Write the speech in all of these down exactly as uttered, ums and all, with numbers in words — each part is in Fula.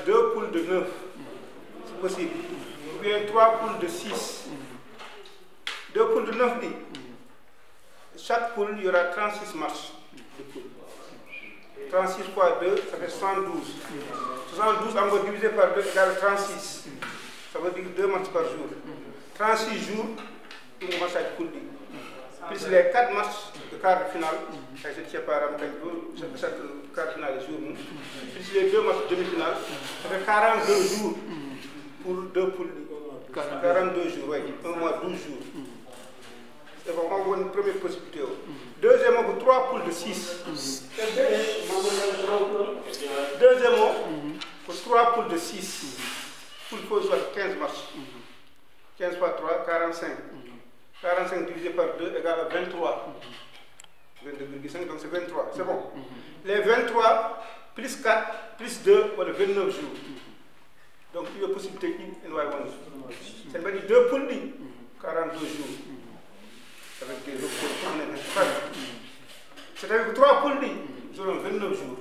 Deux poules de neuf, c'est possible. Ou bien trois poules de six. Deux poules de neuf, dit. Chaque poule, il y aura trente-six matchs de poule. Trente-six fois deux, ça fait soixante-douze. Soixante-douze encore divisé par deux égale trente-six. Ça veut dire deux matchs par jour. Trente-six jours, ɗum ko match aji kulɗi, plus les quatre matchs de quart de finale, hay so ceppaaram kañ ɗo, chaque quart de finale e jour mum, plus les deux matchs de demi-finale, ça fait quarante-deux jours pour deux poules ɗi. Quarante-deux jours, oui, un mois, douze jours. C'est bon, on voit une première possibilité. Deuxième, pour trois poules de six. Deuxième, pour trois poules de six. Poule faut jouer quinze matchs. Quinze fois trois, quarante-cinq. Quarante-cinq divisé par deux égale à vingt-trois. Vingt-deux virgule cinq, donc c'est vingt-trois. C'est bon. Les vingt-trois plus quatre plus deux, voilà, vingt-neuf jours. Donc, il y a possibilité qu'il y ait une. Ça veut dire deux poules, quarante-deux jours. Avec des autres poules, c'est-à-dire que trois poules, nous aurons vingt-neuf jours.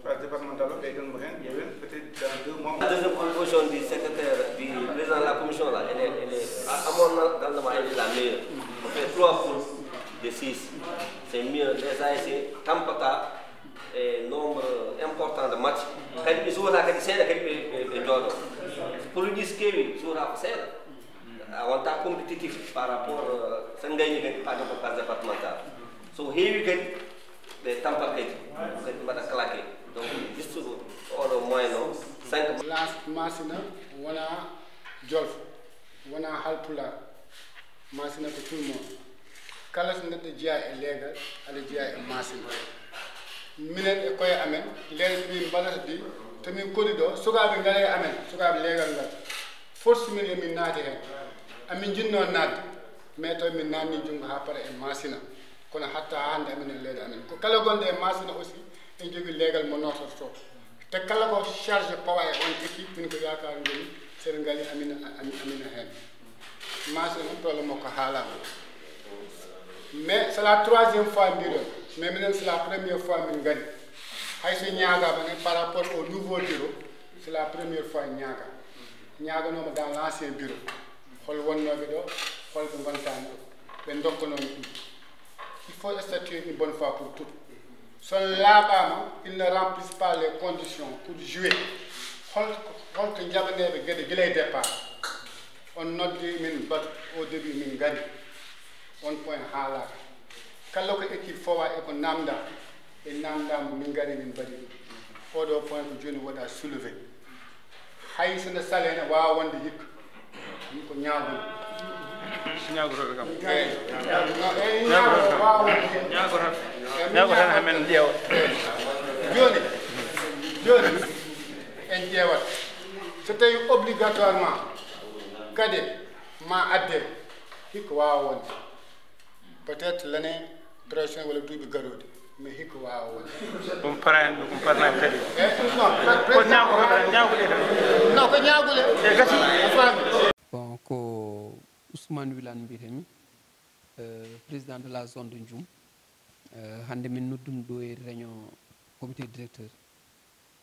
Phase départementale, on va peut-être dans deux mois. La deuxième proposition du secrétaire, du président de la commission, là, elle est, elle est, à, à mon entendement, elle est la meilleure. On fait trois poules de six. C'est mieux. Les A S C, Tampata, et nombre important de matchs. Kadi ɓe jouata kadi seeɗa kadi ɓe, ɓe, ɓe jooɗo. Pour le dix kewi jouata ko seeɗa. A wonta compétitif par rapport, euh, sen gayni kadi par rapport par départemental. So heewi kadi, ɓe tampat kadi, kadi mbaɗa claqué. Donc, juste ko oɗo moyen o, cinq. Lance Masina wona Jolf, wona Halpulaar. Masina ko tout le monde. Kala so neɗɗo jeyaa e leegal, aɗa jeyaa e Masina. Minen e koye amen, leyɗe ɗe min mbaɗata ɗi, to min koni ɗo, sukaaɓe ngara e amen, sukaaɓe leegal ngal. Force min yo min naati heen. Amin njinnoo naatde, mais tawi min naatni junngo haa para e Masina. Kono hatta hannde amin e leyɗe amen. Ko kala gonɗo e Masina aussi, en jogii leegal mo nootortoo. Te kala ko charge pawa e on équipe, min ko yaakaar ngoni, sen ngari amin, amin, amin heen. Masina noon, problème makko haalaama. Mais c'est la troisième fois mbiɗon, mais minen c'est la première fois min ngari. Hay so ñaagaama ne par rapport au nouveau bureau, c'est la première fois ñaaga. Ñaaganooma dans l'ancien bureau. Hol wonnooɓe ɗo, hol ɓe ngontaani ɗo. Ɓe ndokkanoo mi ɗum. Il faut statuer une bonne fois pour toutes. So on laaɓaama, ils ne remplissent pas les conditions pour jouer. Hol, holto njaɓaneeɓe geɗe gila e départ? On noddi min batu, au début min ngari. On point haalaaka. Kala ko équipe fowa e ko namda, ɓe namdaama min ngari min mbaɗi ɗum. Oɗo point ko jooni waɗa soulevé. Hay so nde saleene waawa wonde hikka. Ɗum ko ñaagol. Ñaagotooɓe kam. Eyi. No, eyi, ñaagol waawa wonde hikka. Ñaagotooɓe. Eyi, min ñaagotooɓe. Ñaagotooɓe, ñaagol. Jooni, jooni, en ƴeewat. So tawi obligatoirement kadi ma adde, hikka waawa wonde. Peut-être l'année prochaine walla duuɓi garooɗi, mais hikka waawa wonde. Ɗum parani, ɗum parani kadi. Eh, ɗum non, pre-, Ko président ñaagotooɓe tan, ñaagude tan. Non, ko ñaagule. E gasi. A faami. Bon, ko Ousmane Wilane mbiyetemi, euh, président de la zone de Ndioum. Euh, hannde min noddum ɗo e réunion comité directeur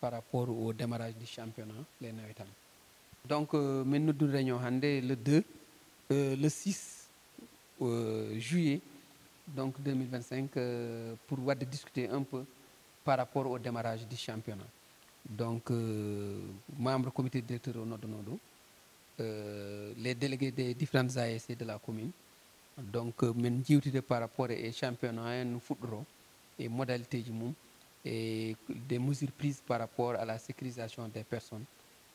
par rapport au démarrage du championnat les nawetaan. Donc, euh, min noddum réunion hannde le deux, euh, le six, euh, juillet, donc deux mille vingt-cinq, euh, pour waɗde discuter un peu par rapport au démarrage du championnat. Donc, euh, membre comité directeur o noddanoo ɗo, euh, les délégués des différentes A S C de la commune. Donc, euh, min njiwtide par rapport e championnat en no fuɗɗoroo, e modalité ji mum, e des mesures prises par rapport à la sécurisation des personnes,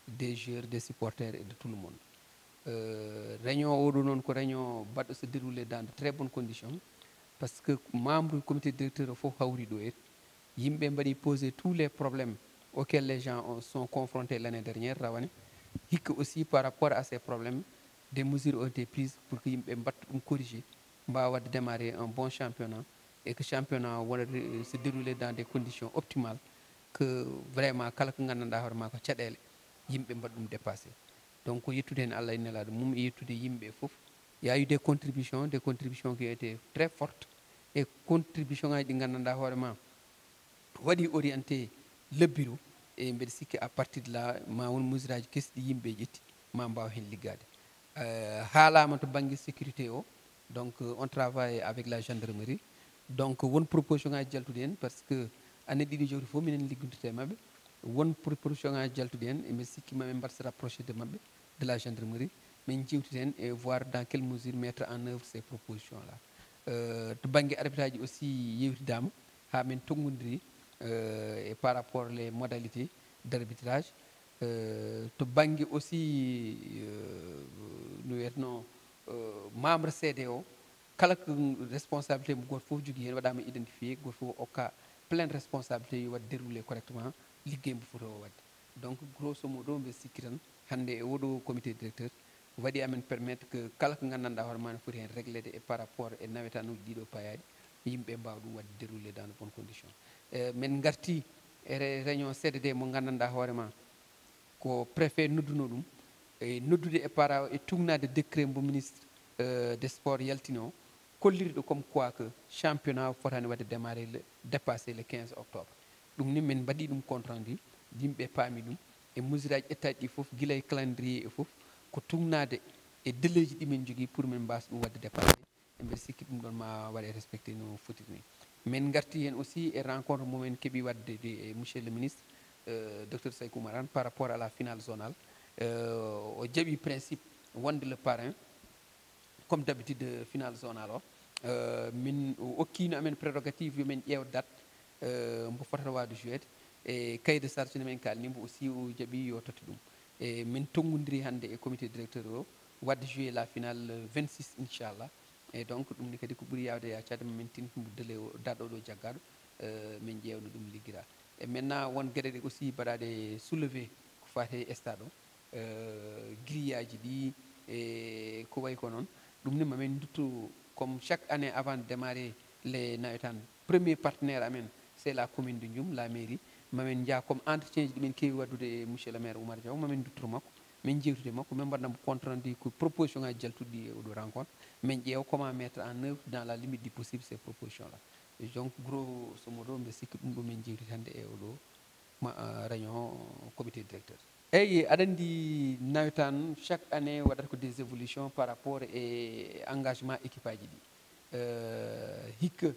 des joueurs, des supporters et de tout le monde. Euh, réunion oɗo noon ko réunion baɗɗo se déroulé dans de très bonnes conditions, parce que membre comité directeur o fof hawri ɗo e yimɓe mbaɗi poser tous les problèmes auxquels les gens ont, sont confrontés l'année dernière, rawane hikka aussi par rapport à ces problèmes, des mesures ont été prises pour que yimɓe mbatta ɗum corriger, mbaawa waɗde démarrer un bon championnat, et que championnat o waɗa, euh, se dérouler dans des conditions optimales, que vraiment kala ko nganndanɗaa hoore maa ko caɗeele, yimɓe mbaɗa ɗum dépassé. Donc, ko yettude heen Allah e Nelaaɗo mum, e yettude yimɓe fof. Il y a eu des contributions, des contributions qui ont été très fortes, e contribution ngaji ɗi nganndanɗaa hoore maa waɗi orienté le bureau, E mbeɗa sikki à partir de là ma won mesure aji kesɗi yimɓe ƴetti ma mbaaw heen liggaade. Euh, haalaama to bannge sécurité o, donc euh, on travaille avec la gendarmerie. Donc won proposition ngaji jaltuɗi heen, parce que année ɗiɗi jowti fof minen liggodita e maɓɓe. Won proposition ngaji jaltuɗi heen, emin sikki mamin mbaɗ se rapproché de maɓɓe, de la gendarmerie, min jewtita heen e voir dans quelle mesure mettre en œuvre ces propositions là. Euh, to bannge arbitraji aussi yewtidaama haa min tonngondiri euh, et par rapport les modalités d'arbitrage. Euh, to bannge aussi euh, no wiyeteno euh, membre C D O, kala ko responsabilité mo gooto fof jogii heen waɗaama identifié, gooto fof okka pleine responsabilité, yo waɗ déroulé correctement liggey mbo foti o waɗde. Donc grosso modo mbe sikki tan hannde e oɗo comité directeur waɗi amen permettre que kala ko nganndanɗaa hoore ma ne foti heen réglede e par rapport e nawetanuuji ɗiɗo payaaɗi, yimɓe mbaawa ɗum waɗde déroulé dans de bonnes conditions. E min ngarti e ré- réunion C D D mo nganndanɗaa hoore ma ko préfet nodduno ɗum, e noddude e para e tugnaade décret mbo ministre euh, des sports yaltino, kollirɗo comme quoi que championnat o fotani waɗde démarré le dépassé le quinze octobre. Ɗum ni min mbaɗi ɗum compte rendu, yimɓe paami ɗum e mesure aji ƴettaaɗi ɗi fof, gila e calendrier e fof, ko tugnaade e délai ji ɗi min jogii pour min mbasa ɗum waɗde dépassé. Eɓe sikki ɗum ɗon ma waɗe respecté no fotiri ni. Min ngarti heen aussi e rencontre mo min keɓi waɗde de e monsieur le ministre euh, docteur Saykou Oumar Anne par rapport à la finale zonale. Euh, o jaɓi principe wonde le parrain comme d'habitude finale zonale o. Euh, min o okkino amen prérogative yo min ƴeew date euh, mbo fotata waawde jouede e cahier de charge no min kaalni mbo aussi o jaɓi yo totti ɗum. E min tonngondiri hannde e comité directeur o waɗde joué la finale le vingt-six inchallah. E donc ɗum ni kadi ko ɓuri yaawde yaacade ma min tintu mbo délai o date oɗo jaggaaɗo euh, min ƴeewno ɗum liggira. E maintenant won geɗe ɗe aussi mbaɗaɗe soulevé ko fate e stade o euh, grillage ji ɗi e ko wayi ko noon. Ɗum ni mamin dutto comme chaque année avant de démarrer les nawetan, premier partenaire amen c'est la commune de Ndioum, la mairie. Mamin njaha comme entretien ji ɗi min keewi waɗdude e monsieur le maire Oumar Diaw, mamin duttor makko, min jewtude makko, min mbaɗna mo compte rendu ko proposition ngaji jaltuɗi e oɗo rencontre, min ƴeewa comment mettre en œuvre dans la limite du possible ces propositions là. Et donc grosso modo mbe sikki ɗum ɗo min jewtiti hannde e oɗo ma euh, réunion comité directeur. Eyyi, aɗa anndi nawetan chaque année waɗata ko des évolutions par rapport e engagement équipe aji ɗi. Euh, hikka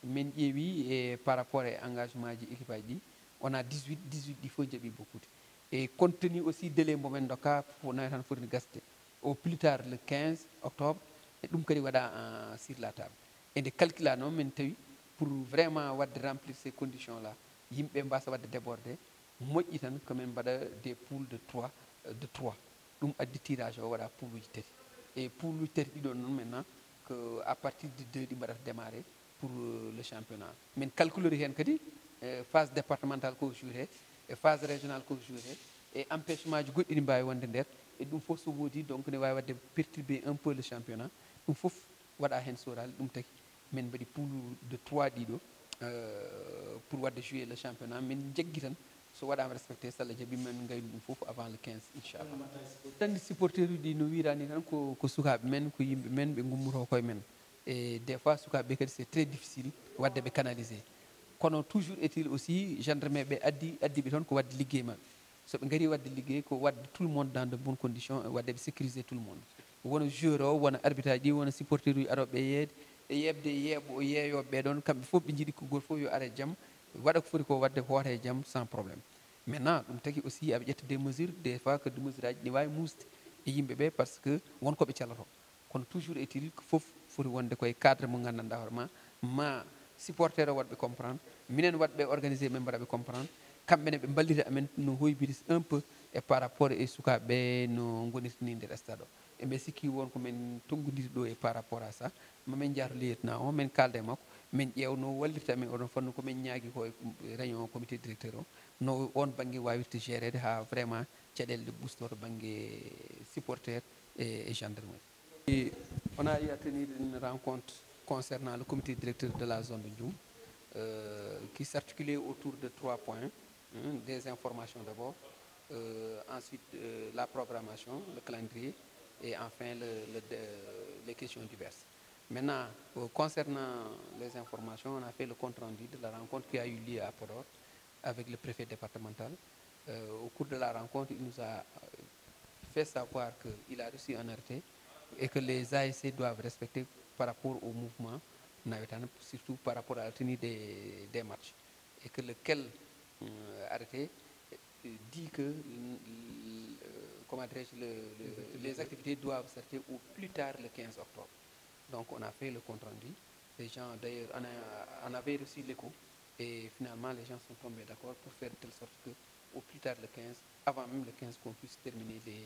min ƴeewi e par rapport e engagement ji équipe aji ɗi, on a dix-huit, dix-huit ɗi fof jaɓi bokkude. E compte tenu aussi délai mbo min dokka pour nawetan foti gasde au plus tard le quinze octobre, e ɗum kadi waɗa euh, sur la table. E nde calcula noon min tawi pour vraiment waɗde remplir ces conditions là, yimɓe mbasa waɗde débordé, moƴƴi tan ko min mbaɗa des poules de trois euh, de trois. Ɗum addi tirage o waɗa pouluji tati. E pouluji tati ɗiɗon noon maintenant ko à partir de deux ɗi mbaɗata démarré pour euh, le championnat. Min calculori heen kadi euh, phase départementale ko joué e phase régionale ko joué e empêchement ji goɗɗi ɗi mbaawi wonde nder. E ɗum fof so woodi donc ne waawi waɗde perturbé un peu le championnat. Ɗum fof waɗa heen soorali. Ɗum tagi min mbaɗi poule de trois ɗiɗo euh, pour waɗde joué le championnat. Min jaggi tan so waɗama respecté, so Allah jaɓi min ngaynu ɗum fof avant le quinze inchallah. Tan supporter uji ɗi no wirani tan ko, ko sukaɓe men, ko yimɓe men, ɓe gummoto koye men. E des fois sukaɓe ɓe kadi c'est très difficile wadde ɓe canalisé. Kono toujours est-il aussi gendarme ɓe addi addiɓe toon ko wadde liggey maɓɓe. So ɓe ngari wadde liggey ko wadde tout le monde dans de bonnes conditions, wadde ɓe sécuriser tout le monde. Wona joueur o, wona arbitre aji ɗi, wona supporter uji aroɓe yeeyde, e yeɓde yeeɓo yeeyoɓe ɓe ɗon, kamɓe fof ɓe jiiɗi ko goto fof yo ar e jaam, waɗa ko foti ko waɗde, hoota e jaam sans problème. Maintenant ɗum tagi aussi aɓe ƴetta des mesures, des fois que des mesures aji ne wawi musde e yimɓe ɓe, par ce que won koɓe caloto. Kono toujours est-il ko fof foti wonde koye cadre mo gandanɗa hoore ma, ma supporter o waɗɓe comprendre, minen waɗɓe organisé min mbaɗaɓe comprendre, kamɓene ɓe mballita amen no hoybiri un peu e par rapport e sukaɓe ɓe no gonirta ni nder stade o. Eɓe sikki won ko min tongodiri ɗo e par rapport à ça, ma min jaato lieutenant o, min kalda e makko, min ƴeewa no wallirta min oɗon fannu. Ko min ñaagi ko e réunion comité directeur o, no on banggue wawirta gérede ha vraiment caɗele ɗe ɓusto to banggue supporter e, e gendarmerie. Et on a eu à tenir une rencontre concernant le comité directeur de la zone de Ndioum, euh, qui s'articulait autour de trois points, hein, des informations d'abord, euh, ensuite euh, la programmation, le calendrier et enfin le, le, les questions diverses. Maintenant, euh, concernant les informations, on a fait le compte rendu de la rencontre qui a eu lieu à Podor avec le préfet départemental, Euh, au cours de la rencontre, il nous a euh, fait savoir qu'il a reçu un arrêté et que les A S C doivent respecter par rapport au mouvement navétane, surtout par rapport à la tenue des, des matchs. Et que lequel euh, arrêté euh, dit que euh, comment dirais-je, le- le- les activités doivent s'arrêter au plus tard le quinze octobre. Donc on a fait le compte rendu. Les gens d'ailleurs en, a- en avaient reçu l'écho et finalement les gens sont tombés d'accord pour faire de telle sorte que au plus tard le quinze, avant même le quinze, qu'on puisse terminer les,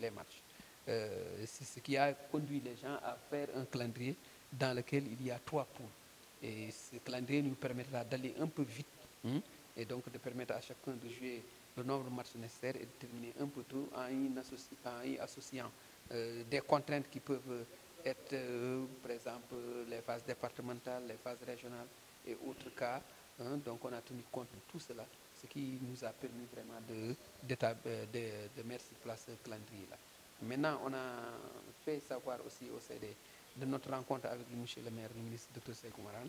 les matchs. Euh, c'est ce qui a conduit les gens à faire un calendrier dans lequel il y a trois poules. Et ce calendrier nous permettra d'aller un peu vite hein, et donc de permettre à chacun de jouer le nombre de matchs nécessaires et de terminer un peu tout en y, associ- en y associant euh, des contraintes qui peuvent être, euh, par exemple, les phases départementales, les phases régionales et autres cas. Hein. Donc on a tenu compte de tout cela, ce qui nous a permis vraiment de, d'étab- euh, de, de mettre sur place ce calendrier-là. Maintenant, on a fait savoir aussi au C D de notre rencontre avec le monsieur le maire, le ministre docteur Sekou Maran.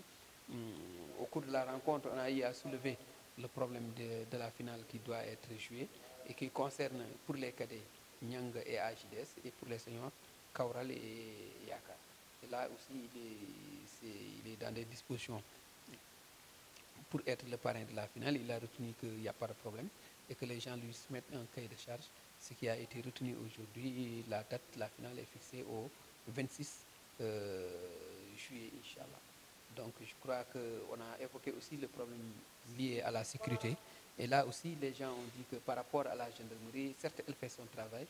Hum, au cours de la rencontre, on a eu à soulever le problème de, de la finale qui doit être jouée et qui concerne pour les cadets Nyanga et A J D S et pour les seniors Kaural et Yaka. Et là aussi, il est, c'est- il est dans des dispositions pour être le parrain de la finale. Il a retenu qu'il n'y a pas de problème et que les gens lui soumettent un cahier de charge. Ce qui a été retenu aujourd'hui, la date de la finale est fixée au vingt-six euh, juillet, Inch'Allah. Donc je crois qu'on a évoqué aussi le problème lié à la sécurité. Et là aussi, les gens ont dit que par rapport à la gendarmerie, certes, elle fait son travail,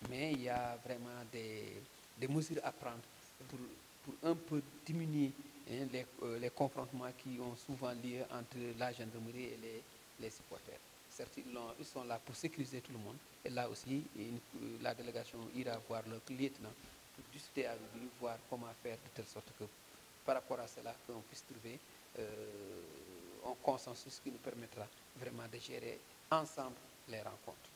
mais il y a vraiment des, des mesures à prendre pour, pour un peu diminuer hein, les, euh, les confrontements qui ont souvent lieu entre la gendarmerie et les, les supporters. Certes, ils, l'ont- ils sont là pour sécuriser tout le monde. Et là aussi, une- euh, la délégation ira voir le lieutenant pour discuter avec lui, voir comment faire de telle sorte que, par rapport à cela, qu'on puisse trouver euh, un consensus qui nous permettra vraiment de gérer ensemble les rencontres.